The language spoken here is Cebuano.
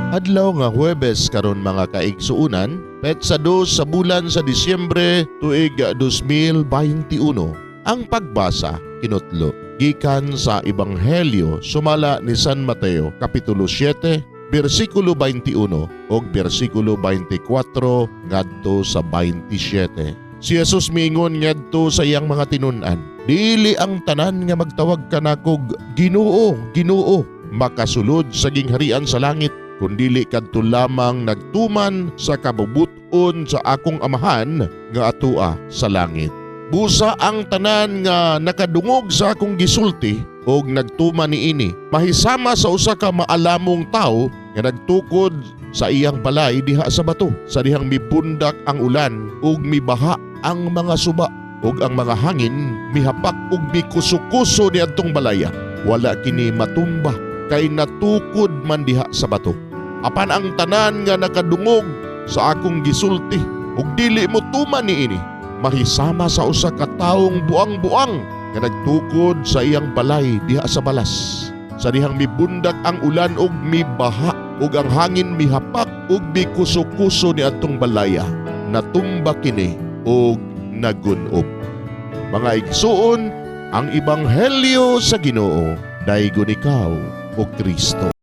Adlaw nga Huwebes karon, mga kaigsuunan, petsa 2 sa bulan sa Disyembre, tuig 2021. Ang pagbasa kinutlo gikan sa Ebanghelyo sumala ni San Mateo, kapitulo 7, bersikulo 21 ug bersikulo 24 ngadto sa 27. Si Jesus miingon ngadto sa iyang mga tinun-an, "Dili ang tanan nga magtawag kanakog 'Ginoo, Ginoo' makasulod sa gingharian sa langit, kundili kadto lamang nagtuman sa kabubut-on sa akong Amahan nga atua sa langit. Busa ang tanan nga nakadungog sa akong gisulti og nagtuman niini mahisama sa usa ka maalamong tawo nga nagtukod sa iyang balay diha sa bato. Sa dihang mibundak ang ulan ug mibaha ang mga suba ug ang mga hangin mihapak ug mikusukuso niadtong balaya, wala kini matumba kay natukod man diha sa bato. Apan ang tanan nga nakadungog sa akong gisulti ug dili motuman niini mahisama sa usa ka tawong buang-buang nga nagtukod sa iyang balay diha sa balas. Sa dihang mibundak ang ulan ug mibaha ug ang hangin mihapak ug mikusukuso niadtong balaya, natumba kini ug nagun-ob." Mga igsuon, ang ebanghelyo sa Ginoo. Daygon ikaw, o Kristo.